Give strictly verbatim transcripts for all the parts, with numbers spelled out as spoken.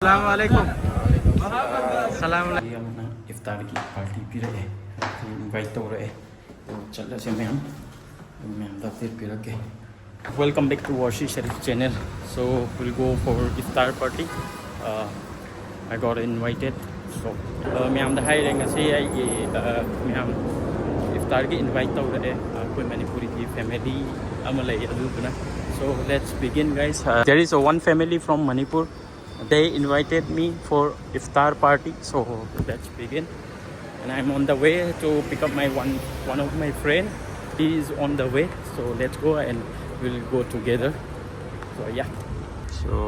Assalamu alaikum. Salam alaikum. ꯑꯩ ꯑꯃꯅ ꯏꯐꯇꯥꯔꯒꯤ party ꯄꯤꯔꯛꯑꯦ, ꯏꯟꯚꯥꯏꯠ ꯇꯧꯔꯛꯑꯦ꯫ ꯑꯗꯨ ꯆꯠꯂꯁꯦ ꯃꯌꯥꯝ, ꯑꯗꯨ ꯃꯌꯥꯝꯗ ꯑꯞꯗꯦꯠ ꯄꯤꯔꯛꯀꯦ꯫ Welcome back to Warshi Sharif channel. So we'll go for iftar party. Uh, I got invited. So uh, ꯃꯌꯥꯝꯗ ꯍꯥꯏꯔꯦ, ꯉꯁꯤ ꯑꯩꯒꯤ uh, ꯃꯌꯥꯝ ꯏꯐꯇꯥꯔꯒꯤ ꯏꯟꯚꯥꯏꯠ ꯇꯧꯔꯛꯑꯦ꯫ ꯑꯩꯈꯣꯏ ꯃꯅꯤꯄꯨꯔꯤꯒꯤ ꯐꯦꯃꯤꯂꯤ ꯑꯃ ꯂꯩ, ꯑꯗꯨꯗꯨꯅ꯫ So let's begin, guys. Uh, there is a one family from Manipur. They invited me for iftar party, so let's begin. And I'm on the way to pick up my one one of my friend. He is on the way, so let's go and we'll go together. So yeah. So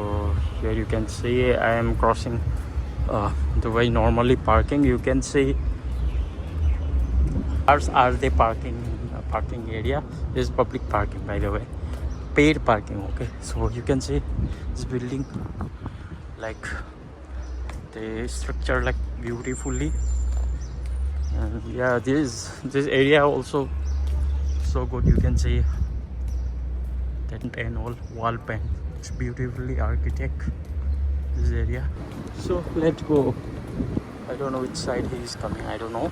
here you can see I am crossing uh, the way normally parking. You can see cars are the parking uh, parking area. This is public parking, by the way, paid parking. Okay, so you can see this building, like, they structure, like, beautifully. And yeah, this this area also so good. You can see that and all wall paint. It's beautifully architect, this area. So let's go. I don't know which side he is coming. I don't know.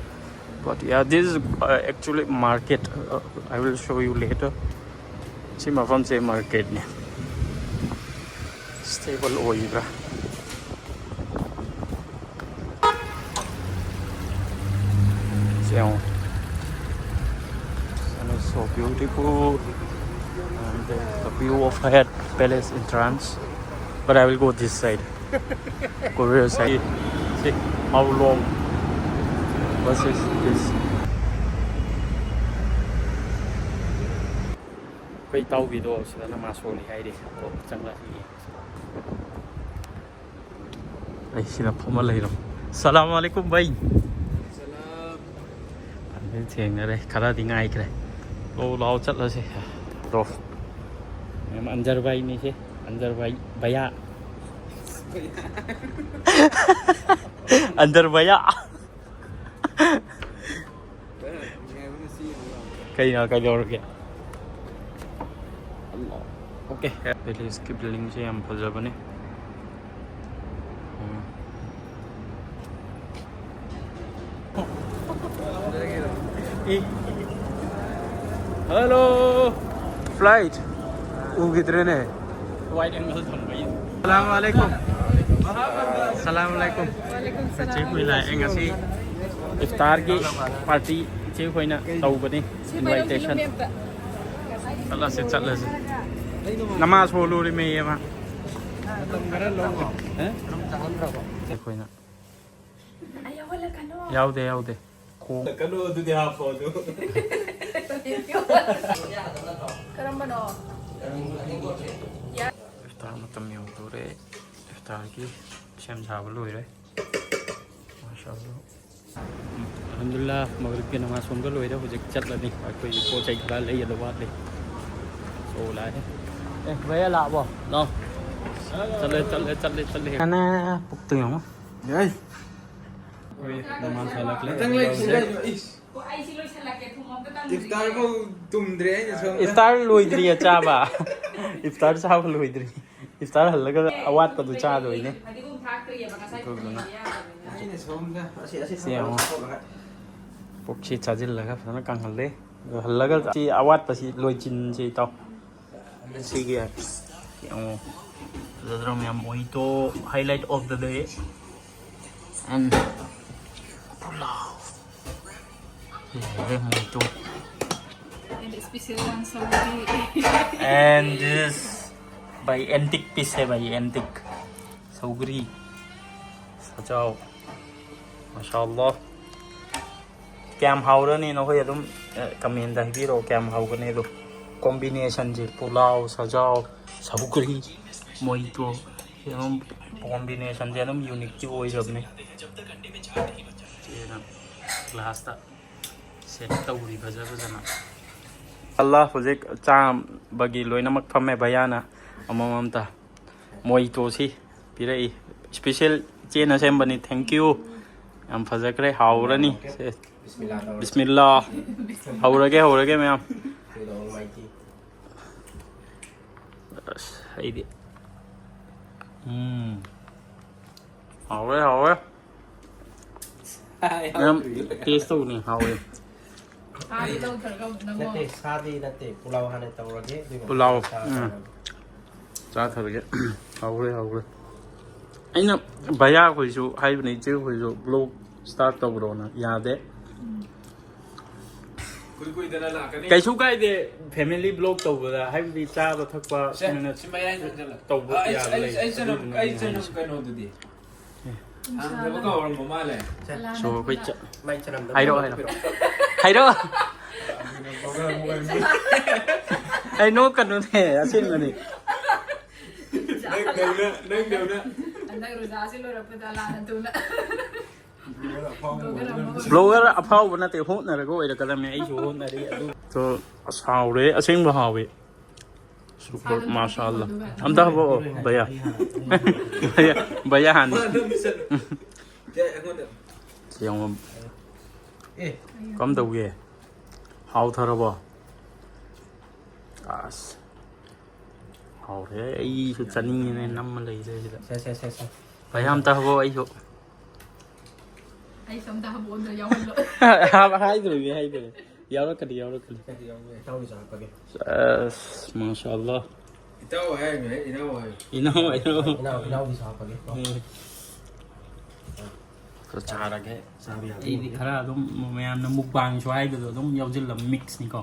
But yeah, this is uh, actually market. Uh, I will show you later. ꯁꯤ ꯃꯐꯝꯁꯦ ꯃꯥꯔꯀꯦꯠꯅꯦ꯫ Stable ꯑꯣꯏꯕ꯭ꯔꯥ? ꯁꯤ ꯌꯦꯡꯉꯣ꯫ And it's so beautiful. And the, the view of Hyatt Palace entrance. But I will go this side. Korea side. See how long. What is this? ꯑꯩꯈꯣꯏ ꯏꯇꯥꯎꯕꯤꯗꯣ ꯁꯤꯗ ꯅꯃꯥꯖ ꯁꯣꯜꯂꯤ ꯍꯥꯏꯔꯤ꯫ ꯑꯗꯣ ꯆꯪꯂꯛꯏ꯫ ꯑꯩ ꯁꯤꯗ ꯐꯝꯃ ꯂꯩꯔꯣ꯫ ꯁꯂꯥꯝ ꯑꯂꯩꯀꯨꯝ ꯚꯥꯏ꯫ ꯁꯂꯥꯝ꯫ ꯑꯗꯨꯗꯤ ꯊꯦꯡꯅꯔꯦ, ꯈꯔꯗꯤ ꯉꯥꯏꯈ꯭ꯔꯦ꯫ ꯂꯧ ꯂꯥꯎ ꯆꯠꯂꯁꯦ꯫ ꯔꯣ꯫ ꯃꯌꯥꯝ ꯑꯟꯗꯔ ꯚꯥꯏꯅꯤꯁꯦ꯫ ꯑꯟꯗꯔ ꯚꯥꯏ, ꯚꯌꯥ꯫ ꯑꯟꯗꯔ ꯚꯌꯥ꯫ ꯀꯩꯅꯣ, ꯀꯩꯗꯧꯔꯒꯦ? ꯑꯣꯀꯦ꯫ ꯄꯦꯂꯦꯁꯀꯤ ꯕꯤꯜꯗꯤꯡꯁꯦ ꯌꯥꯝ ꯐꯖꯕꯅꯦ꯫ Hello. Flight ꯎꯈꯤꯗ꯭ꯔꯦꯅꯦ. Wide angle ꯊꯝꯕꯩ. ꯁꯂꯥꯝ ꯑꯂꯩꯀꯨꯝ. ꯁꯂꯥꯝ ꯑꯂꯩꯀꯨꯝ. ꯏꯆꯦ ꯈꯣꯏ ꯂꯥꯛꯑꯦ ꯉꯁꯤ ꯏꯐꯇꯥꯔꯒꯤ ꯄꯥꯔꯇꯤ ꯏꯆꯦ ꯈꯣꯏꯅ ꯇꯧꯕꯅꯤ꯫ Invitation. ꯆꯠꯂꯁꯤ, ꯆꯠꯂꯁꯤ꯫ ꯅꯃꯥꯖ ꯁꯣꯜꯂꯨꯔꯤꯃꯦ ꯃꯥ꯫ ꯑꯩꯈꯣꯏꯅ ꯌꯥꯎꯗꯦ, ꯌꯥꯎꯗꯦ꯫ ꯈꯣꯡ ꯀꯩꯅꯣ ꯑꯗꯨꯗꯤ ꯍꯥꯞꯄꯣ ꯑꯗꯨ꯫ ꯀꯔꯝꯕꯅꯣ? ꯏꯐꯇꯥꯔ ꯃꯇꯝ ꯌꯧꯗꯣꯔꯦ꯫ ꯏꯐꯇꯥꯔꯒꯤ ꯁꯦꯝ ꯁꯥꯕ ꯂꯣꯏꯔꯦ꯫ ꯃꯥꯁꯥ ꯑꯜꯂꯥ꯫ ꯑꯜꯍꯝꯗꯨꯂꯤꯜꯂꯥ, ꯃꯒꯔꯤꯕꯀꯤ ꯅꯃꯥꯖ ꯁꯣꯟꯕ ꯂꯣꯏꯔꯦ꯫ ꯍꯧꯖꯤꯛ ꯆꯠꯂꯅꯤ꯫ ꯑꯩꯈꯣꯏꯒꯤ ꯄꯣꯠ ꯆꯩ ꯈꯔ ꯂꯩꯒꯗꯕ ꯋꯥꯠꯂꯤ꯫ ꯁꯣ ꯂꯥꯛꯑꯦ꯫ ꯑꯦ, ꯚꯩꯌꯥ ꯂꯥꯛꯑꯕꯣ? ꯂꯥꯛꯑꯣ꯫ ꯆꯠꯂꯦ, ꯆꯠꯂꯦ, ꯆꯠꯂꯦ, ꯆꯠꯂꯦ꯫ ꯀꯅꯥ ꯄꯨꯛꯇ ꯌꯦꯡꯉꯣ꯫ ꯌꯥꯏ꯫ ꯑꯩꯈꯣꯏ ꯅꯃꯥꯖ ꯍꯜꯂꯛꯂꯦ꯫ ꯉꯥꯛꯇꯪ ꯂꯩꯈꯤꯁꯦ ꯀꯩꯅꯣ, ꯏꯁ꯫ ꯏꯐꯇꯥꯔ ꯐꯥꯎ ꯇꯨꯝꯗ꯭ꯔꯦ ꯑꯩꯅ ꯁꯣꯝꯗ꯫ ꯏꯐꯇꯥꯔ ꯂꯣꯏꯗ꯭ꯔꯤꯌꯦ ꯆꯥꯕ꯫ ꯏꯐꯇꯥꯔ ꯆꯥꯕ ꯂꯣꯏꯗ꯭ꯔꯤ꯫ ꯏꯐꯇꯥꯔ ꯍꯜꯂꯒ ꯑꯋꯥꯠꯄꯗꯨ ꯆꯥꯗꯣꯏꯅꯦ꯫ ꯑꯗꯨꯗꯨꯅ ꯑꯩꯅ ꯁꯣꯝꯗ ꯑꯁꯤ, ꯑꯁꯤ ꯁꯤ ꯌꯦꯡꯉꯣ꯫ ꯊꯝꯃꯒ ꯄꯨꯛꯁꯤ ꯆꯥꯁꯤꯜꯂꯒ ꯐꯖꯅ ꯀꯪꯍꯜꯂꯦ꯫ ꯑꯗꯣ ꯍꯜꯂꯒ ꯁꯤ ꯑꯋꯥꯠꯄꯁꯤ ꯂꯣꯏꯁꯤꯟꯁꯤ ꯏꯇꯥꯎ꯫ ꯁꯤꯒꯤ ꯌꯦꯡꯉꯣ꯫ ꯐꯖꯗ꯭ꯔꯣ ꯃꯌꯥꯝ? Mojito, highlight of the day. And ꯄꯨꯂꯥꯎ꯫ ꯁꯤꯁꯦ ꯃꯣꯏꯇꯣ꯫ And special one, sorry. And this by Antique piece है भाई, Antique. ꯁꯧꯒ꯭ꯔꯤ꯫ ꯁꯖꯥꯎ꯫ ꯃꯥꯁꯥ ꯑꯜꯂꯥ꯫ ꯀꯌꯥꯝ ꯍꯥꯎꯔꯅꯤ ꯅꯈꯣꯏ ꯑꯗꯨꯝ, ꯑ, comment ꯍꯥꯏꯕꯤꯔꯛꯑꯣ ꯀꯌꯥꯝ ꯍꯥꯎꯒꯅꯤ ꯑꯗꯣ꯫ Combination ꯁꯦ ꯄꯨꯂꯥꯎ, ꯁꯖꯥꯎ, ꯁꯧꯒ꯭ꯔꯤ, ꯃꯣꯏꯇꯣ꯫ ꯁꯤ ꯑꯗꯨꯝ combination ꯁꯦ ꯑꯗꯨꯝ unique ꯇꯤ ꯑꯣꯏꯔꯕꯅꯤ꯫ ꯁꯤꯅ glass ꯇ set ꯇꯧꯔꯤ ꯐꯖ ꯐꯖꯅ꯫ ꯑꯜꯂꯥ ꯍꯧꯖꯤꯛ ꯆꯥꯕꯒꯤ ꯂꯣꯏꯅꯃꯛ ꯐꯝꯃꯦ ꯚꯩꯌꯥꯅ ꯑꯃꯃꯝꯇ꯫ ꯃꯣꯏꯇꯣꯁꯤ ꯄꯤꯔꯛꯏ꯫ Special ꯏꯆꯦꯅ ꯁꯦꯝꯕꯅꯤ꯫ Thank you꯫ ꯌꯥꯝ ꯐꯖꯈ꯭ꯔꯦ꯫ ꯍꯥꯎꯔꯅꯤ꯫ ꯁꯦ꯫ ꯕꯤꯁꯃꯤꯜꯂꯥ ꯇꯧꯔꯁꯤ꯫ ꯕꯤꯁꯃꯤꯜꯂꯥ꯫ ꯍꯧꯔꯒꯦ, ꯍꯧꯔꯒꯦ ꯃꯌꯥꯝ꯫ ꯁꯤꯗ ꯑꯃꯨꯛ ꯃꯥꯏꯀꯤ꯫ ꯑꯁ, ꯑꯩꯗꯤ꯫ ꯎꯝ꯫ ꯍꯥꯎꯔꯦ, ꯍꯥꯎꯔꯦ꯫ ꯃꯌꯥꯝ taste ꯇꯧꯕꯅꯤ, ꯍꯥꯎꯋꯦ꯫ ꯁꯥꯗꯤ ꯂꯧꯊꯔꯒ ꯑꯃꯨꯛ ꯅꯝꯃꯣ꯫ ꯅꯠꯇꯦ, ꯁꯥꯗꯤ ꯅꯠꯇꯦ, ꯄꯨꯂꯥꯎ ꯍꯥꯟꯅ ꯇꯧꯔꯒꯦ, ꯑꯗꯨꯒ ꯄꯨꯂꯥꯎ, ꯆꯥ ꯎꯝ꯫ ꯇꯧꯔꯒꯦ꯫ ꯆꯥꯊꯔꯒꯦ꯫ ꯍꯧꯔꯦ, ꯍꯧꯔꯦ꯫ ꯑꯩꯅ ꯚꯩꯌꯥ ꯈꯣꯏꯁꯨ ꯍꯥꯏꯕꯅꯦ, ꯏꯆꯦ ꯈꯣꯏꯁꯨ vlog start ꯇꯧꯕ꯭ꯔꯣꯅ, ꯌꯥꯗꯦ꯫ ꯎꯝ꯫ ꯀꯨꯏ ꯀꯨꯏꯗꯅ ꯂꯥꯛꯀꯅꯤ꯫ ꯀꯩꯁꯨ ꯀꯥꯏꯗꯦ, family vlog ꯇꯧꯕꯗ, ꯍꯥꯏꯕꯗꯤ ꯆꯥꯕ ꯊꯛꯄ ꯁꯦ, ꯁꯤ ꯃꯌꯥꯏ ꯆꯪꯁꯤꯜꯂꯣ꯫ ꯇꯧꯕ ꯑ, ꯑꯩ, ꯌꯥꯕ ꯑꯩ, ꯂꯩ꯫ ꯑꯩ ꯆꯅꯝ, ꯑꯗꯨꯗꯨꯅ ꯑꯩ ꯆꯅꯝ ꯀꯩꯅꯣꯗꯨꯗꯤ꯫ ꯍꯥꯡꯗꯕ ꯀꯥꯎꯔꯝꯕ ꯃꯥꯜꯂꯦ꯫ So, ꯑꯩꯈꯣꯏ ꯆ-, ꯃꯥꯏ ꯆꯅꯝꯗꯣ ꯍꯥꯏꯔꯛꯑꯣ, ꯄꯤꯔꯛꯑꯣ꯫ ꯍꯥꯏꯔꯛꯑꯣ꯫ ꯑꯩ ꯅꯣꯛꯀꯅꯨꯅꯦ, ꯑꯁꯦꯡꯕꯅꯤ꯫ ꯅꯪꯗꯧꯅ, ꯅꯪꯗꯧꯅ꯫ ꯍꯟꯗꯛ ꯔꯣꯖꯥꯁꯤ ꯂꯣꯏꯔꯛꯄꯗ ꯑꯂꯥꯅ ꯊꯨꯅ꯫ Vlogger ꯑꯐꯥꯎꯕ ꯅꯠꯇꯦ, ꯍꯣꯠꯅꯔꯒ ꯑꯣꯏꯔꯛꯀꯗꯕꯅꯦ꯫ ꯑꯩꯁꯨ ꯍꯣꯠꯅꯔꯤ ꯑꯗꯨ꯫ So, ꯑꯁ, ꯍꯥꯎꯔꯦ, ꯑꯁꯦꯡꯕ ꯍꯥꯎꯋꯦ꯫ Super, ꯃꯁꯥꯂꯥ꯫ ꯑꯝꯇ ꯍꯥꯄꯛꯑꯣ, ꯚꯩꯌꯥ꯫ ꯚꯩꯌꯥ, ꯚꯩꯌꯥ ꯍꯥꯟꯅ꯫ ꯃꯥ ꯑꯗꯨꯝ ꯃꯤꯁꯟ-, ꯀꯦ, ꯑꯩꯉꯣꯟꯗ꯫ ꯁꯤ ꯌꯦꯡꯉꯣ꯫ ꯑꯦ꯫ ꯀꯝ ꯇꯧꯒꯦ? ꯍꯥꯎꯊꯔꯕꯣ? ꯑꯁ꯫ ꯍꯥꯎꯔꯦ꯫ ꯑꯩꯁꯨ ꯆꯥꯅꯤꯡꯉꯦꯅꯦ, ꯅꯝꯃ ꯂꯩꯔꯦ ꯁꯤꯗ꯫ ꯁꯦ, ꯁꯦ, ꯁꯦ, ꯁꯦ꯫ ꯚꯩꯌꯥ, ꯑꯝꯇ ꯍꯥꯄꯛꯑꯣ ꯑꯩꯁꯨ꯫ ꯑꯩꯁꯨ ꯑꯝꯇ ꯍꯥꯄꯛꯑꯣ, ꯑꯝꯇ ꯌꯥꯎꯍꯜꯂꯣ꯫ ꯍꯥꯏꯗ꯭ꯔꯣꯏꯅꯦ, ꯍꯥꯏꯗ꯭ꯔꯣꯏꯅꯦ꯫ ꯌꯥꯎꯔꯛꯀꯅꯤ, ꯌꯥꯎꯔꯛꯀꯅꯤ꯫ ꯏꯇꯥꯎꯒꯤꯁꯨ ꯍꯥꯞꯄꯒꯦ꯫ ꯑꯁ, ꯃꯥꯁꯥ ꯑꯜꯂꯥ꯫ ꯏꯇꯥꯎ ꯍꯥꯏꯔꯤꯅꯦ, ꯏꯅꯥꯎ ꯍꯥꯏꯌꯨ꯫ ꯏꯅꯥꯎ, ꯏꯅꯥꯎ꯫ ꯏꯅꯥꯎ, ꯏꯅꯥꯎꯒꯤꯁꯨ ꯍꯥꯞꯄꯒꯦ꯫ ꯎꯝ꯫ ꯈꯔ ꯆꯥꯔꯒꯦ꯫ ꯆꯥꯕ ꯌꯥꯕ꯫ ꯑꯩꯗꯤ ꯈꯔ ꯑꯗꯨꯝ ꯃꯌꯥꯝꯅ mukbang ꯁꯨ ꯍꯥꯏꯕꯗꯣ ꯑꯗꯨꯝ ꯌꯥꯎꯁꯤꯜꯂ mix ꯅꯤꯀꯣ꯫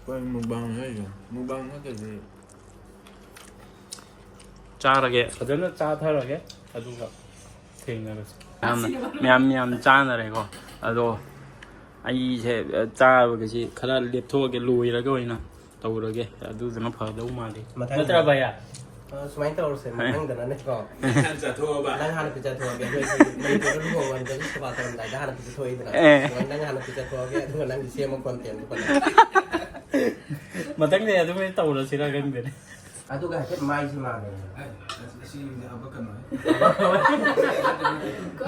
ꯀꯩꯅꯣ mukbang ꯍꯥꯏꯁꯦ? Mukbang ꯅꯠꯇ꯭ꯔꯗꯤ꯫ ꯆꯥꯔꯒꯦ, ꯐꯖꯅ ꯆꯥꯊꯔꯒꯦ, ꯑꯗꯨꯒ ꯊꯦꯡꯅꯔꯁꯤ꯫ ꯃꯌꯥꯝ, ꯃꯌꯥꯝ, ꯃꯌꯥꯝ ꯆꯥꯅꯔꯦꯀꯣ꯫ ꯑꯗꯣ ꯑꯩꯁꯦ, ꯑ, ꯆꯥꯕꯒꯤꯁꯤ ꯈꯔ ꯂꯦꯞꯊꯣꯛꯑꯒꯦ, ꯂꯣꯏꯔꯒ ꯑꯣꯏꯅ ꯇꯧꯔꯒꯦ, ꯑꯗꯨꯗꯨꯅ ꯐꯗꯧ ꯃꯥꯜꯂꯤ꯫ ꯃꯊꯪ ꯅꯠꯇ꯭ꯔꯥ, ꯚꯩꯌꯥ? ꯑ, ꯁꯨꯃꯥꯏꯅ ꯇꯧꯔꯁꯦ, ꯍꯥꯏ꯫ ꯃꯊꯪꯗꯅꯅꯦꯀꯣ꯫ ꯅꯪ ꯍꯥꯟꯅ ꯆꯥꯊꯣꯛꯑꯕ? ꯅꯪ ꯍꯥꯟꯅ ꯄꯤꯖꯊꯣꯛꯑꯒꯦ, ꯑꯩꯈꯣꯏꯒꯤ ꯃꯅꯤꯄꯨꯔꯗ ꯂꯨꯍꯣꯡꯕ ꯍꯥꯏꯕꯗ ꯁꯦꯕꯥ ꯇꯧꯔꯝꯗꯥꯏꯗ ꯍꯥꯟꯅ ꯄꯤꯖꯊꯣꯛꯏꯗꯅ꯫ ꯑꯦ꯫ ꯑꯗꯨꯃꯥꯏꯅ ꯅꯪ ꯍꯥꯟꯅ ꯄꯤꯖꯊꯣꯛꯑꯒꯦ, ꯑꯗꯨꯒ ꯅꯪꯒꯤ ꯁꯦꯝꯕ content ꯗꯣ ꯐꯖꯅ꯫ ꯃꯊꯪꯗꯤ ꯑꯗꯨꯃꯥꯏꯅ ꯇꯧꯔꯁꯤꯔꯥ ꯈꯪꯗꯦꯅꯦ꯫ ꯑꯗꯨꯒ ꯍꯥꯏꯐꯦꯠ ꯃꯥꯏꯁꯦ ꯃꯥꯟꯅꯩ꯫ ꯑꯦ, ꯑꯁ, ꯑꯁꯤꯒꯤꯁꯦ ꯍꯥꯄꯛꯀꯅꯨꯍꯦ꯫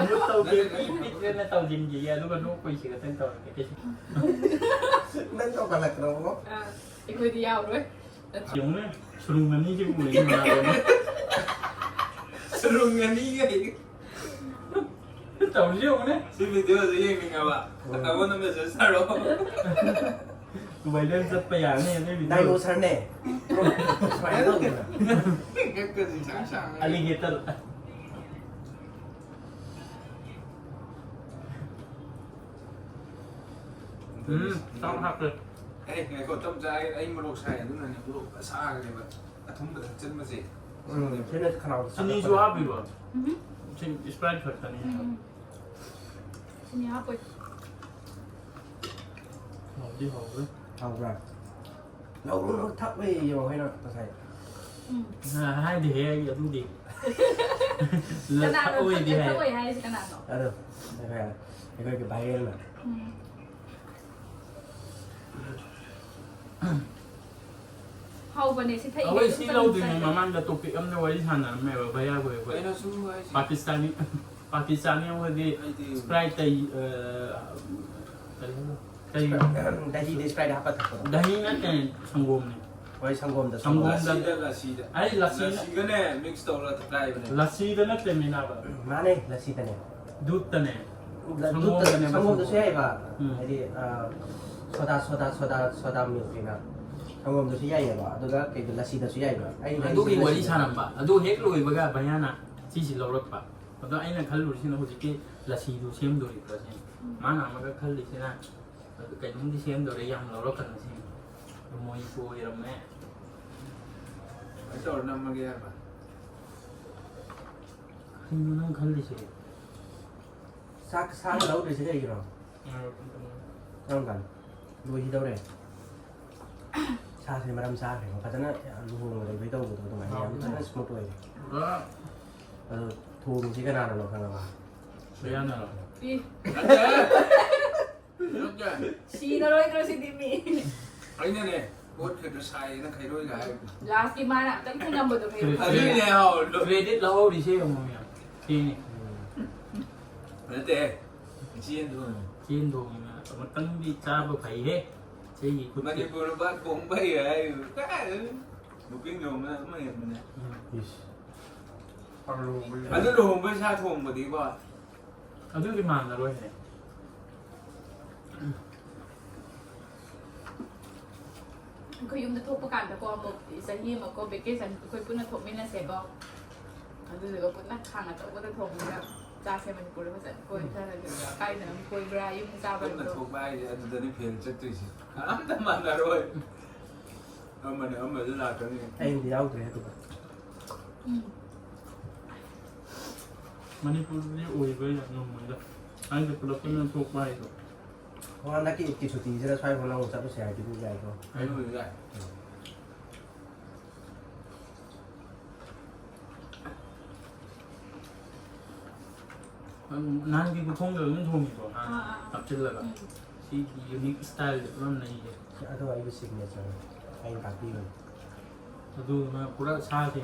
ꯑꯗꯨ ꯇꯧꯒꯦ, ꯃꯤ ꯄꯤꯛ ꯄꯤꯛꯅ ꯇꯧꯁꯤꯟꯈꯤꯒꯦ, ꯑꯗꯨꯒ ꯅꯣꯛꯄꯩꯁꯤ ꯈꯛꯇꯪ ꯇꯧꯔꯒꯦ꯫ ꯅꯪ ꯇꯧꯈꯠꯂꯛꯇ꯭ꯔꯣ? ꯑꯥ, ꯑꯩꯈꯣꯏꯗꯤ ꯌꯥꯎꯔꯣꯏ꯫ ꯌꯦꯡꯉꯨꯅꯦ, ꯁꯨꯔꯨꯡ ꯑꯅꯤꯁꯦ ꯎꯔꯦ, ꯏꯃꯥꯟꯅꯕꯅ꯫ ꯁꯨꯔꯨꯡ ꯑꯅꯤꯒ ꯑꯩꯒ꯫ ꯇꯧꯔꯤꯁꯦ ꯌꯦꯡꯉꯨꯅꯦ꯫ ꯁꯤ video ꯁꯦ ꯌꯦꯡꯅꯤꯡꯉꯕ? ꯎꯝ꯫ ꯑꯩꯉꯣꯟꯗ message ꯊꯥꯔꯛꯑꯣ꯫ ꯗꯨꯕꯥꯏꯗ ꯆꯠꯄ ꯌꯥꯔꯅꯤ ꯑꯗꯨꯏ video꯫ Dinosaur ꯅꯦ꯫ ꯁꯨꯃꯥꯏꯅ ꯇꯧꯗꯦꯕ꯫ ꯉꯛꯀꯁꯦ ꯏꯁꯥꯡ ꯁꯥꯡꯉꯒ꯫ Alligator꯫ ꯎꯝ, ꯆꯥꯛ ꯍꯥꯞꯄꯦ꯫ ꯑꯦ, ꯉꯥꯏꯈꯣ, ꯇꯞ ꯆꯥꯏ, ꯑꯩ ꯃꯣꯔꯣꯛ ꯁꯥꯏ, ꯑꯗꯨꯅꯅꯦ ꯃꯣꯔꯣꯛ ꯑꯁꯥꯒꯅꯦꯕ ꯑꯊꯨꯝꯕꯗ ꯊꯛꯆꯟꯕꯁꯦ꯫ ꯎꯝ, ꯁꯤꯅ ꯈꯅꯥꯎꯗ ꯆꯤꯅꯤꯁꯨ ꯆꯥꯛ ꯍꯥꯞꯄꯤꯕ? ꯎꯝ꯫ ꯁꯤ Sprite ꯈꯛꯇꯅꯤ꯫ ꯎꯝ꯫ ꯁꯤꯅꯤ ꯍꯥꯞꯄꯣꯏ꯫ ꯍꯥꯎꯗꯤ ꯍꯥꯎꯋꯦ꯫ ꯍꯥꯎꯕ꯭ꯔꯥ? ꯂꯧꯔꯨꯔ ꯊꯛꯂꯦ ꯌꯦꯡꯉꯣ ꯑꯩꯅ ꯉꯁꯥꯏ꯫ ꯎꯝ꯫ ꯍꯥꯏꯗꯦꯍꯦ ꯑꯩ ꯑꯗꯨꯗꯤ꯫ ꯀꯅꯥꯅꯣ ꯊꯛꯑꯣꯏꯗꯤ ꯊꯛ-, ꯍꯥꯏ꯫ ꯊꯛꯑꯣꯏ ꯍꯥꯏꯔꯤꯁꯦ ꯀꯅꯥꯅꯣ? ꯑꯗꯣ, ꯑꯩꯈꯣꯏ, ꯑꯩꯈꯣꯏꯒꯤ viral ꯅ꯫ ꯎꯝ꯫ ꯍꯥꯎꯕꯅꯦ, ꯁꯤ ꯊꯛꯏꯉꯩ ꯑꯩꯈꯣꯏ ꯑꯗꯨꯝ ꯁꯤ ꯆꯪ-, ꯂꯧꯗ꯭ꯔꯤꯉꯩ ꯆꯪ-, ꯃꯃꯥꯡꯗ topic ꯑꯃꯗ ꯋꯥꯔꯤ ꯁꯥꯟꯅꯔꯝꯃꯦꯕ, ꯚꯩꯌꯥ ꯍꯣꯏ ꯑꯩꯈꯣꯏ꯫ ꯀꯩꯅꯣ ꯁꯨꯝ ꯍꯥꯏꯁꯦ? ꯄꯥꯀꯤꯁꯇꯥꯅꯤ, ꯄꯥꯀꯤꯁꯇꯥꯅꯤ ꯍꯣꯏꯗꯤ ꯑꯩꯗꯤ Sprite ꯇꯩ, ꯑ, ꯀꯔꯤ ꯍꯥꯏꯕ? ꯀꯔꯤ? ꯗꯍꯤꯗ Sprite ꯍꯥꯞꯄ ꯊꯛꯄꯗꯣ꯫ ꯗꯍꯤ ꯅꯠꯇꯦ, ꯁꯪꯒꯣꯝꯅꯦ꯫ ꯍꯣꯏ, ꯁꯪꯒꯣꯝꯗ, ꯁꯪꯒꯣꯝꯗ꯫ ꯁꯪꯒꯣꯝꯗ꯫ ꯂꯁꯤꯗ, ꯂꯁꯤꯗ꯫ ꯑꯩ ꯂꯁꯤ ꯂꯁꯤꯒꯅꯦ mix ꯇꯧꯔꯒ ꯊꯛꯄ ꯌꯥꯏꯕꯅꯦ꯫ ꯂꯁꯤꯗ ꯅꯠꯇꯦ, ꯃꯤꯅꯥꯕ꯫ ꯃꯥꯅꯦ, ꯂꯁꯤꯗꯅꯦ꯫ ꯗꯨꯠꯇꯅꯦ꯫ ꯗꯨꯠꯇ-, ꯁꯪꯒꯣꯝꯗꯅꯦꯕ, ꯁꯪꯒꯣꯝꯗꯁꯨ ꯁꯪꯒꯣꯝ꯫ ꯌꯥꯏꯕ꯫ ꯎꯝ꯫ ꯍꯥꯏꯗꯤ, ꯑ, soda, soda, soda, soda milk ꯀꯩꯅ ꯁꯪꯒꯣꯝꯗꯁꯨ ꯌꯥꯏꯌꯦꯕ, ꯑꯗꯨꯒ ꯀꯩꯅꯣ, ꯂꯁꯤꯗꯁꯨ ꯌꯥꯏꯕ꯫ ꯑꯩꯅ ꯑꯗꯨꯒꯤ ꯍꯥꯏꯁꯦ ꯋꯥꯔꯤ ꯂꯁꯤꯗ꯫ ꯁꯥꯔꯝꯕ꯫ ꯑꯗꯨ ꯍꯦꯛ ꯂꯣꯏꯕꯒ ꯚꯩꯌꯥꯅ ꯁꯤꯁꯤ ꯂꯧꯔꯛꯄ꯫ ꯑꯗꯣ ꯑꯩꯅ ꯈꯜꯂꯨꯔꯤꯁꯤꯅ ꯍꯧꯖꯤꯛꯀꯤ ꯂꯁꯤꯗꯨ ꯁꯦꯝꯗꯣꯔꯤꯕ꯭ꯔꯥ ꯁꯤꯅꯤ꯫ ꯎꯝ꯫ ꯃꯥꯅ ꯑꯃꯒ ꯈꯜꯂꯤꯁꯤꯅ ꯑꯗꯨ ꯀꯩꯅꯣꯝꯗꯤ ꯁꯦꯝꯗꯣꯔꯦ, ꯌꯥꯝ ꯂꯧꯔꯛꯀꯅꯨ ꯁꯤꯅꯤ꯫ ꯑꯗꯨ ꯃꯣꯏ ꯄꯣꯏꯔꯝꯃꯦ꯫ ꯀꯃꯥꯏꯅ ꯇꯧꯔ ꯅꯝꯃꯒꯦ ꯍꯥꯏꯕ? ꯀꯩꯅꯣ ꯅꯪ ꯈꯜꯂꯤꯁꯦ? ꯆꯥꯛ ꯁꯥꯅ ꯂꯧꯗ꯭ꯔꯤꯁꯦ ꯀꯩꯒꯤꯅꯣ? ꯉꯥꯏꯔꯣ, ꯑꯝꯇ ꯉꯥꯏꯔꯣ꯫ ꯀꯔꯝ ꯀꯥꯟꯗ? ꯂꯣꯏꯈꯤꯗꯧꯔꯦ꯫ ꯁꯥꯁꯦ ꯃꯔꯝ ꯆꯥꯈ꯭ꯔꯦꯕ꯫ ꯐꯖꯅ ꯂꯨꯍꯣꯡꯕꯗ ꯑꯩꯈꯣꯏ ꯇꯧꯕꯗꯣ ꯑꯗꯨꯃꯥꯏꯅ ꯌꯥꯝ ꯐꯖꯅ smooth ꯑꯣꯏꯔꯦ꯫ ꯄꯨꯔꯥ ꯑꯗꯣ ꯊꯣꯡꯉꯤꯁꯦ ꯀꯅꯥꯅꯅꯣ ꯈꯪꯉꯕ? ꯁꯣꯌꯥꯅꯔꯣ? ꯏ꯫ ꯅꯠꯇꯦ꯫ ꯅꯠꯇꯦ꯫ ꯁꯤꯔꯔꯣꯏꯗ꯭ꯔꯣ ꯁꯤꯗꯤ ꯃꯤ? ꯑꯩꯅꯅꯦ, ꯄꯣꯠ ꯈꯛꯇ ꯁꯥꯏꯌꯦꯅ ꯈꯩꯔꯣꯏꯒ ꯍꯥꯏꯕꯅꯦ꯫ Last ꯀꯤ ꯃꯥꯅ ꯑꯝꯇꯪ ꯊꯦꯡꯉꯝꯕꯗꯣ ꯈꯩꯔꯣꯏ꯫ ꯑꯗꯨꯏꯅꯦ ꯍꯥꯎꯔꯤꯗꯣ꯫ Credit ꯂꯧꯍꯧꯔꯤꯁꯦ ꯌꯦꯡꯉꯣ ꯃꯌꯥꯝ꯫ ꯁꯤꯅꯤ꯫ ꯅꯠꯇꯦ꯫ ꯆꯦꯟ ꯊꯣꯡꯉꯦ꯫ ꯆꯦꯟ ꯊꯣꯡꯉꯦ꯫ ꯑꯃꯇꯪꯗꯤ ꯆꯥꯕ ꯐꯩꯍꯦ꯫ ꯆꯦꯡꯒꯤ ꯈꯨꯠꯁꯦ꯫ ꯃꯅꯤꯄꯨꯔꯗ ꯄꯥꯠ ꯊꯣꯡꯕ ꯍꯩ ꯍꯥꯏ꯫ ꯀꯥꯏꯗꯩꯅꯣ? ꯅꯨꯄꯤ ꯂꯨꯍꯣꯡꯕꯅ ꯑꯃ ꯍꯦꯟꯕꯅꯦ꯫ ꯎꯝ꯫ ꯏꯁ꯫ ꯑꯗꯨ ꯂꯨꯍꯣꯡꯕꯩ ꯁꯥ ꯊꯣꯡꯕꯗꯤꯀꯣ꯫ ꯑꯗꯨꯗꯤ ꯃꯥꯟꯅꯔꯣꯏꯍꯦ꯫ ꯑꯩꯈꯣꯏ ꯌꯨꯝꯗ ꯊꯣꯛꯄ ꯀꯥꯟꯗꯀꯣ, ꯑꯃꯨꯛ ꯆꯍꯤ ꯑꯃꯀꯣ ꯚꯦꯀꯦꯁꯟ ꯑꯩꯈꯣꯏ ꯄꯨꯟꯅ ꯊꯣꯛꯃꯤꯟꯅꯁꯦꯀꯣ꯫ ꯑꯗꯨꯗꯨꯒ ꯄꯨꯟꯅ ꯈꯥꯡ ꯑꯆꯧꯕꯗ ꯊꯣꯡꯉꯒ ꯆꯥꯁꯦ꯫ ꯃꯅꯤꯄꯨꯔꯗ ꯐꯖꯅ ꯀꯣꯏꯊꯔꯒ ꯀꯥꯏꯗꯅꯣ ꯀꯣꯏꯕ꯭ꯔꯥ, ꯌꯨꯝ ꯆꯥꯕ꯭ꯔꯥ? ꯄꯨꯟꯅ ꯊꯣꯛꯄ ꯍꯥꯏꯁꯦ ꯑꯗꯨꯗꯅꯤ ꯐꯦꯜ ꯆꯠꯇꯣꯏꯁꯦ꯫ ꯑꯝꯇ ꯃꯥꯟꯅꯔꯣꯏ꯫ ꯑꯃꯅ ꯑꯃꯗ ꯂꯥꯛꯀꯅꯤ꯫ ꯑꯩꯗꯤ ꯌꯥꯎꯗ꯭ꯔꯦ ꯑꯗꯨꯒ꯫ ꯎꯝ꯫ ꯃꯅꯤꯄꯨꯔꯗꯗꯤ ꯑꯣꯏꯕ ꯌꯥꯝ ꯉꯝꯃꯣꯏꯗ꯫ ꯍꯥꯏꯗꯤ ꯄꯨꯂꯞ ꯄꯨꯟꯅ ꯊꯣꯛꯄ ꯍꯥꯏꯗꯣ꯫ ꯍꯣ, ꯍꯟꯗꯛꯀꯤ ꯏꯠꯀꯤ ꯁꯨꯇꯤꯁꯤꯗ ꯁ꯭ꯋꯥꯏꯐꯥꯎ ꯅꯪ ꯆꯠꯂꯨꯁꯦ ꯍꯥꯏꯗꯨꯕꯨ ꯌꯥꯏꯀꯣ꯫ ꯑꯩ ꯌꯥꯏ꯫ ꯅꯍꯥꯟꯒꯤ ꯈꯨꯊꯣꯡꯗꯣ ꯑꯗꯨꯝ ꯊꯣꯡꯉꯤꯀꯣ, ꯅꯍꯥꯟ ꯑꯥ, ꯑꯥ, ꯑꯥ꯫ ꯍꯥꯞꯆꯤꯜꯂꯒ꯫ ꯎꯝ꯫ ꯁꯤꯒꯤ ꯌꯨꯅꯤꯛ ꯁ꯭ꯇꯥꯏꯜꯁꯦ ꯄꯨꯔꯥ ꯅꯩꯌꯦ꯫ ꯑꯗꯣ ꯑꯩꯒꯤ ꯁꯤꯒꯅꯦꯆꯔ ꯑꯩꯅ ꯇꯥꯛꯄꯤꯕꯅꯤ꯫ ꯑꯗꯨꯗꯨꯅ ꯄꯨꯔꯥ ꯁꯥꯁꯦ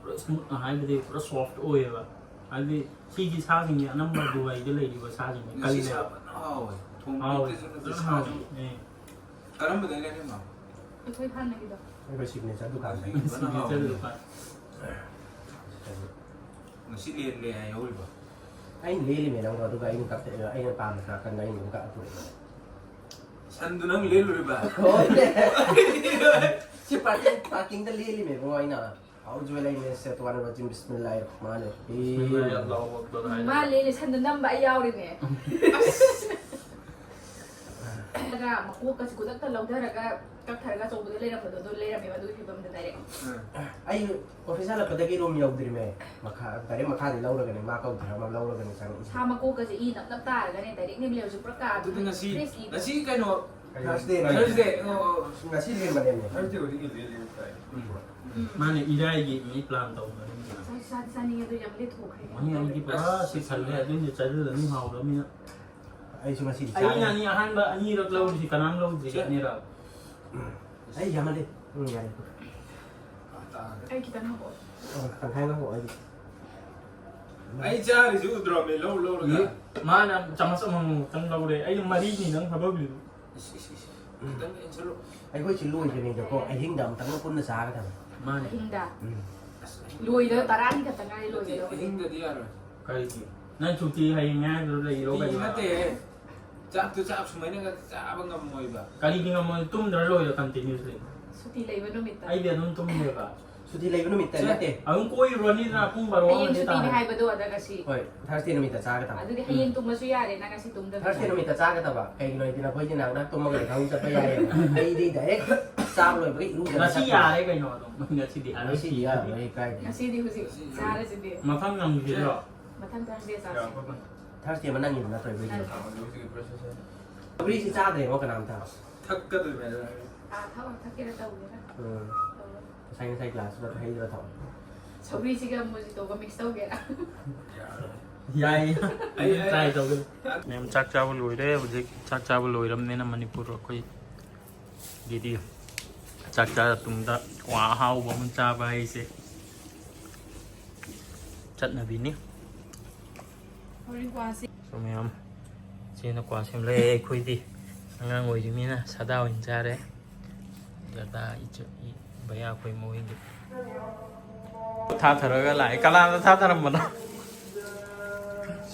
ꯄꯨꯔꯥ ꯁ꯭ꯃꯨꯠ ꯍꯥꯏꯕꯗꯤ ꯄꯨꯔꯥ ꯁꯣꯐ꯭ꯠ ꯑꯣꯏꯌꯦꯕ꯫ ꯍꯥꯏꯕꯗꯤ ꯁꯤꯒꯤ ꯁꯥꯁꯤꯡꯁꯦ ꯑꯅꯝꯕ ꯗꯨꯕꯥꯏꯗ ꯂꯩꯔꯤꯕ ꯁꯥꯁꯤꯡꯁꯦ ꯉꯁꯤ ꯁꯥ ꯀꯜꯂꯦꯕ꯫ ꯐꯖꯅ ꯍꯥꯎꯋꯦ꯫ ꯍꯥꯎꯋꯦ꯫ ꯊꯣꯡꯕꯤꯕꯁꯨ ꯅꯠꯇꯦ ꯐꯖꯅ ꯁꯥꯁꯨ꯫ ꯍꯥꯎꯋꯦ꯫ ꯑꯦ꯫ ꯀꯔꯝꯕꯗꯩ ꯂꯩꯔꯤꯅꯣ? ꯑꯩꯈꯣꯏ ꯍꯥꯟꯅꯒꯤꯗꯣ꯫ ꯑꯩꯈꯣꯏ ꯁꯤꯒꯅꯦꯆꯔ ꯗꯨꯀꯥꯟꯗ꯫ ꯐꯖꯅ ꯍꯥꯎꯋꯦ꯫ ꯁꯤꯒꯅꯦꯆꯔ ꯗꯨꯀꯥꯟ꯫ ꯉꯁꯤ ꯂꯦꯟꯂꯦ ꯍꯥꯏꯍꯧꯔꯤꯕ꯫ ꯑꯩꯅ ꯂꯦꯜꯂꯤꯃꯦ ꯅꯪꯗꯣ, ꯑꯗꯨꯒ ꯑꯩꯅ ꯀꯛꯊꯠꯂꯦ, ꯑꯩꯅ ꯄꯥꯝꯕ ꯅꯥꯀꯟꯗ ꯑꯩꯅ ꯑꯗꯨꯝ ꯀꯛꯑ ꯄꯨꯔꯛꯑꯦ꯫ ꯁꯟꯗꯨ ꯅꯪ ꯂꯦꯜꯂꯨꯔꯤꯕ? ꯁꯤ ꯄꯥꯔꯀꯤꯡ ꯄꯥꯔꯀꯤꯡꯗ ꯂꯦꯜꯂꯤꯃꯦ ꯏꯕꯨꯡꯉꯣ ꯑꯩꯅ꯫ ꯑꯥꯎꯖꯨꯕꯤꯜꯂꯥꯍꯤ ꯃꯤꯅꯁ ꯁꯩꯇ꯭ꯋꯥꯅꯤꯔ ꯔꯥꯖꯤꯝ, ꯕꯤꯁꯃꯤꯜꯂꯥꯍꯤꯔ ꯔꯍꯃꯥꯅꯤꯔ ꯔꯍꯤꯝ꯫ ꯕꯤꯁꯃꯤꯜꯂꯥꯍꯤ ꯑꯜꯂꯥꯍꯨ ꯑꯛꯕꯔ ꯍꯥꯏꯅ꯫ ꯃꯥ ꯂꯦꯜꯂꯤ ꯁꯟꯗꯨ ꯅꯝꯕ ꯑꯩ ꯌꯥꯎꯔꯤꯅꯦ꯫ ꯅꯠꯇ꯭ꯔꯥ, ꯃꯀꯣꯛꯀꯁꯦ ꯈꯨꯗꯛꯇ ꯂꯧꯊꯔꯒ ꯀꯛꯊꯔꯒ ꯑꯆꯧꯕꯗ ꯂꯩꯔꯝꯕꯗꯣ ꯑꯗꯨ ꯂꯩꯔꯝꯃꯦꯕ ꯑꯗꯨꯒꯤ ꯐꯤꯕꯝꯗ ꯗꯥꯏꯔꯦꯛ꯫ ꯑꯩ ꯑꯣꯐꯤꯁ ꯍꯜꯂꯛꯄꯗꯒꯤ ꯔꯨꯝ ꯌꯧꯗ꯭ꯔꯤꯃꯦ꯫ ꯃꯈꯥ ꯗꯥꯏꯔꯦꯛ ꯃꯈꯥꯗꯤ ꯂꯧꯔꯒꯅꯦ, ꯃꯥ ꯀꯧꯗ꯭ꯔꯤꯉꯩ ꯑꯃ ꯂꯧꯔꯒꯅꯦ ꯆꯪꯉꯛꯏꯁꯦ꯫ ꯁꯥ ꯃꯀꯣꯛꯀꯁꯦ ꯏ ꯅꯞ ꯅꯞ ꯇꯥꯔꯒꯅꯦ ꯗꯥꯏꯔꯦꯛꯅꯦ ꯂꯩꯔꯁꯨ ꯄꯨꯔꯥ ꯀꯥꯗꯣ ꯑꯗꯨꯗꯤ ꯉꯁꯤ ꯐ꯭ꯔꯦꯁ ꯏ꯫ ꯉꯁꯤ ꯀꯩꯅꯣ? ꯊꯔꯁꯗꯦ꯫ ꯊꯔꯁꯗꯦ꯫ ꯑꯣ, ꯑꯣ, ꯑꯣ꯫ ꯉꯁꯤ ꯂꯦꯟꯕꯅꯦꯃꯦ꯫ ꯊꯔꯁꯗꯦ ꯑꯣꯏꯗꯤ ꯏꯜꯂꯤ ꯏꯜꯂꯤ ꯇꯥꯏ꯫ ꯃꯥꯅ ꯏꯔꯥꯏꯒꯤ ꯃꯤ ꯄ꯭ꯂꯥꯟ ꯇꯧꯕꯅꯤ꯫ ꯆꯥꯗꯤ ꯆꯥꯅꯤꯡꯉꯦ ꯑꯗꯨ ꯌꯥꯝ ꯂꯦꯊꯣꯛꯈ꯭ꯔꯦ꯫ ꯃꯍꯤ ꯑꯩꯗꯤ ꯄꯨꯔꯥ ꯁꯤꯠꯊꯜꯂꯦ, ꯑꯗꯨꯏꯁꯨ ꯆꯥꯁꯤꯜꯂꯅꯤ ꯍꯥꯎꯔꯕꯅꯤꯅ꯫ ꯑꯩꯁꯨ ꯉꯁꯤꯗꯤ ꯑꯩꯅ ꯆꯥꯔꯦ꯫ ꯑꯅꯤ ꯑꯍꯥꯟꯕ ꯑꯅꯤꯔꯛ ꯂꯧꯔꯤꯁꯤ ꯀꯅꯥꯝ ꯂꯧꯗ꯭ꯔꯤ ꯑꯅꯤꯔꯛ꯫ ꯑꯩ ꯌꯥꯝꯃꯜꯂꯦ꯫ ꯎꯝ, ꯌꯥꯔꯦ꯫ ꯑꯩ ꯈꯤꯇꯪ ꯍꯥꯞꯄꯛꯑꯣ꯫ ꯑꯣ, ꯇꯪꯈꯥꯏ ꯑꯃ ꯍꯥꯞꯄꯛꯑꯣ ꯑꯩꯒꯤ꯫ ꯑꯩ ꯆꯥꯔꯤꯁꯤ ꯎꯗ꯭ꯔꯣꯃꯦ, ꯂꯧ ꯂꯧꯔꯒ꯫ ꯃꯥꯅ ꯆꯥꯃꯁ ꯑꯃꯃꯝꯇꯪ ꯂꯧꯔꯦ, ꯑꯩ ꯃꯔꯤꯅꯤ ꯅꯪ ꯊꯕꯛꯇꯨ꯫ ꯏꯁ, ꯏꯁ, ꯏꯁ꯫ ꯈꯤꯇꯪ ꯏꯟꯁꯤꯜꯂꯨ꯫ ꯑꯩꯈꯣꯏ ꯁꯤ ꯂꯣꯏꯗ꯭ꯔꯤꯉꯩꯗꯀꯣ ꯑꯍꯤꯡꯗ ꯑꯃꯨꯛꯇꯪꯒ ꯄꯨꯟꯅ ꯆꯥꯒꯗꯕꯅꯤ꯫ ꯃꯥꯅꯦ꯫ ꯑꯍꯤꯡꯗ꯫ ꯎꯝ꯫ ꯑꯁ, ꯂꯣꯏꯗ ꯇꯔꯥꯅꯤ ꯈꯛꯇ ꯉꯥꯏꯔꯦ ꯂꯣꯏꯒꯗꯧꯕ꯫ ꯑꯍꯤꯡꯗꯗꯤ ꯌꯥꯔꯣꯏ꯫ ꯀꯔꯤꯒꯤ? ꯅꯪ ꯁꯨꯇꯤ ꯍꯌꯦꯡ ꯉꯥꯏꯗꯨ ꯂꯩꯔꯣ ꯁꯨꯇꯤ ꯀꯩꯅꯣ? ꯅꯠꯇꯦ꯫ ꯆꯥꯛꯇꯨ ꯆꯥꯛ ꯁꯨꯃꯥꯏꯅꯒ ꯆꯥꯕ ꯉꯝꯃꯣꯏꯕ꯫ ꯀꯔꯤꯒꯤ ꯉꯝꯃꯣꯏ? ꯇꯨꯝꯗ꯭ꯔ ꯂꯣꯏꯔꯦ continuously꯫ ꯁꯨꯇꯤ ꯂꯩꯕ ꯅꯨꯃꯤꯠꯇ꯫ ꯑꯩꯗꯤ ꯑꯗꯨꯝ ꯇꯨꯝꯗꯦꯕ꯫ ꯁꯨꯇꯤ ꯂꯩꯕ ꯅꯨꯃꯤꯠꯇ ꯁꯦ, ꯅꯠꯇꯦ꯫ ꯑꯗꯨꯝ ꯀꯣꯏꯔꯨꯔꯅꯤꯗꯅ ꯄꯨꯡ ꯕꯥꯔꯣ ꯍꯌꯦꯡ ꯑꯃꯗꯤ ꯁꯨꯇꯤꯅꯤ ꯇꯥꯔꯦ꯫ ꯍꯥꯏꯕꯗꯣ ꯑꯗ ꯉꯁꯤ꯫ ꯍꯣꯏ, Thursday ꯅꯨꯃꯤꯠꯇ ꯆꯥꯒꯗꯕ꯫ ꯑꯗꯨꯗꯤ ꯍꯌꯦꯡ ꯇꯨꯝꯃꯁꯨ ꯌꯥꯔꯦ ꯅꯪ ꯉꯁꯤ ꯇꯨꯝꯗꯕꯤꯗ꯫ Thursday ꯅꯨꯃꯤꯠꯇ ꯆꯥꯒꯗꯕ꯫ ꯀꯩꯒꯤꯅꯣ ꯍꯥꯏꯗꯤ ꯅꯈꯣꯏꯗꯤ ꯅꯍꯥꯟ ꯇꯨꯝꯃꯒ ꯊꯕꯛ ꯆꯠꯄ ꯌꯥꯏꯌꯦꯕ꯫ ꯑꯩꯗꯤ direct ꯆꯥꯕ ꯂꯣꯏꯕꯒ ꯏꯔꯨꯖꯔ ꯉꯁꯤ ꯆꯠꯄ꯫ ꯌꯥꯔꯦ ꯀꯩꯅꯣ ꯑꯗꯨꯝ꯫ ꯉꯁꯤꯗꯤ ꯉꯁꯤꯗꯤ ꯌꯥꯔꯣꯏ, ꯀꯥꯏꯗꯦ꯫ ꯉꯁꯤꯗꯤ ꯍꯧꯖꯤꯛ ꯆꯥꯔꯁꯤꯗꯤ꯫ ꯃꯊꯪ ꯅꯪꯒꯤꯁꯤꯔꯣ? ꯃꯊꯪ Thursday ꯆꯥꯁꯤ꯫ Thursday ꯑꯃ ꯅꯪꯒꯤꯗ ꯅꯠꯇ꯭ꯔꯣ ꯑꯩꯈꯣꯏꯒꯤ? ꯅꯪ ꯁꯧꯒ꯭ꯔꯤꯁꯤ ꯆꯥꯗ꯭ꯔꯦꯉꯣ ꯀꯅꯥꯝꯇ꯫ ꯊꯛꯀꯗꯣꯏꯅꯦ꯫ ꯑꯥ, ꯊꯛꯑꯣ, ꯊꯛꯀꯦꯔꯥ ꯇꯧꯒꯦꯔꯥ꯫ ꯎꯝ꯫ ꯇꯧꯔꯣ꯫ ꯉꯁꯥꯏ, ꯉꯁꯥꯏ glass ꯇꯨꯗ ꯍꯩꯗ꯭ꯔꯥ ꯊꯛꯑꯣ꯫ ꯁꯧꯒ꯭ꯔꯤꯁꯤꯒ ꯃꯣꯖꯤꯇꯣꯒ mix ꯇꯧꯒꯦꯔꯥ꯫ ꯌꯥꯏ꯫ ꯑꯩ, ꯑꯩ, try ꯇꯧꯒꯦ꯫ ꯃꯌꯥꯝ ꯆꯥꯛ ꯆꯥꯕ ꯂꯣꯏꯔꯦ꯫ ꯍꯧꯖꯤꯛ ꯆꯥꯛ ꯆꯥꯕ ꯂꯣꯏꯔꯕꯅꯤꯅ ꯃꯅꯤꯄꯨꯔ ꯑꯩꯈꯣꯏꯒꯤꯗꯤ ꯆꯥꯛ ꯆꯥꯔ ꯇꯨꯡꯗ ꯀ꯭ꯋꯥ ꯑꯍꯥꯎꯕ ꯑꯃ ꯆꯥꯕ ꯍꯥꯏꯁꯦ ꯆꯠꯅꯕꯤꯅꯤ꯫ ꯍꯣꯔꯦꯟ ꯀ꯭ꯋꯥꯁꯤ꯫ So ꯃꯌꯥꯝ, ꯏꯆꯦꯅ ꯀ꯭ꯋꯥ ꯁꯦꯝꯂꯛꯑꯦ꯫ ꯑꯩꯈꯣꯏꯗꯤ ꯑꯉꯥꯡ ꯑꯣꯏꯔꯤꯃꯤꯅ ꯁꯥꯗꯥ ꯑꯣꯏꯅ ꯆꯥꯔꯦ꯫ ꯗꯗꯥ, ꯏꯆꯦ, ꯏ-, ꯚꯩꯌꯥ ꯑꯩꯈꯣꯏ ꯃꯣꯏꯒꯤ ꯊꯥꯊꯔꯒ ꯂꯥꯛꯑꯦ꯫ ꯀꯅꯥꯗ ꯊꯥꯊꯔꯝꯕꯅꯣ?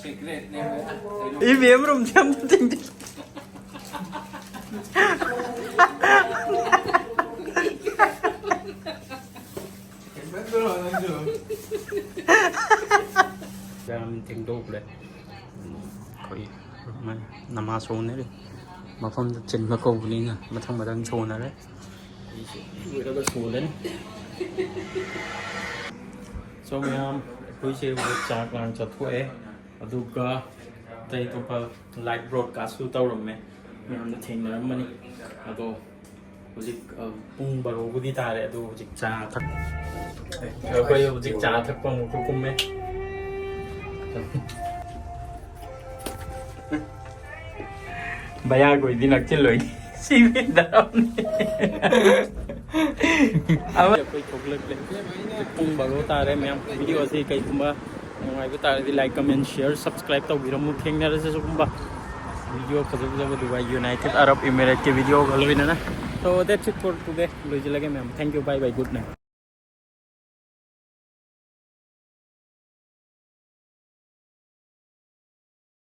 Secret ꯅꯦ꯫ ꯏ ꯚꯤ ꯑꯦꯝ ꯔꯨꯝꯁꯦ ꯑꯝꯇ ꯊꯦꯡꯗꯦ꯫ ꯌꯥꯝ ꯊꯦꯡꯗꯣꯛꯈ꯭ꯔꯦ꯫ ꯑꯩꯈꯣꯏ ꯅꯃꯥꯖ ꯁꯣꯟꯅꯔꯤ꯫ ꯃꯐꯝꯗ ꯆꯤꯟꯕ ꯀꯧꯕꯅꯤꯅ ꯃꯊꯪ ꯃꯊꯪ ꯁꯣꯟꯅꯔꯦ꯫ ꯑꯩꯁꯨ ꯂꯣꯏꯔꯒ ꯁꯣꯜꯂꯅꯤ꯫ So ꯃꯌꯥꯝ, ꯑꯩꯈꯣꯏꯁꯦ ꯍꯧꯖꯤꯛ ꯆꯥꯛ ꯂꯥꯡ ꯆꯠꯊꯣꯛꯑꯦ꯫ ꯑꯗꯨꯒ ꯑꯇꯩ ꯑꯇꯣꯞꯄ live broadcast ꯁꯨ ꯇꯧꯔꯝꯃꯦ꯫ ꯃꯌꯥꯝꯅ ꯊꯦꯡꯅꯔꯝꯃꯅꯤ꯫ ꯑꯗꯣ ꯍꯧꯖꯤꯛ, ꯑ, ꯄꯨꯡ ꯕꯥꯔꯣꯕꯨꯗꯤ ꯇꯥꯔꯦ, ꯑꯗꯣ ꯍꯧꯖꯤꯛ ꯆꯥ ꯊꯛ-, ꯑꯩꯈꯣꯏ ꯍꯧꯖꯤꯛ ꯆꯥ ꯊꯛꯄ ꯑꯃꯨꯛꯁꯨ ꯀꯨꯝꯃꯦ꯫ ꯚꯩꯌꯥ ꯈꯣꯏꯗꯤ ꯅꯛꯁꯤꯜꯂꯣꯏ꯫ ꯁꯤ ꯃꯤ ꯗꯔꯝꯅꯤ꯫ ꯑꯃ ꯑꯩꯈꯣꯏ ꯊꯣꯛꯂꯛꯂꯦ꯫ ꯄꯨꯡ ꯕꯥꯔꯣ ꯇꯥꯔꯦ ꯃꯌꯥꯝ꯫ Video ꯑꯁꯤ ꯀꯩꯒꯨꯝꯕ ꯅꯨꯡꯉꯥꯏꯕ ꯇꯥꯔꯗꯤ like, comment, share, subscribe ꯇꯧꯕꯤꯔꯝꯃꯨ꯫ ꯊꯦꯡꯅꯔꯁꯤ ꯁꯤꯒꯨꯝꯕ video ꯐꯖ ꯐꯖꯕ ꯗꯨꯕꯥꯏ, United Arab Emirates ꯀꯤ video ꯒ ꯂꯣꯏꯅꯅ꯫ So that's it for today꯫ ꯂꯣꯏꯁꯤꯜꯂꯒꯦ ꯃꯌꯥꯝ꯫ Thank you, bye bye, good night꯫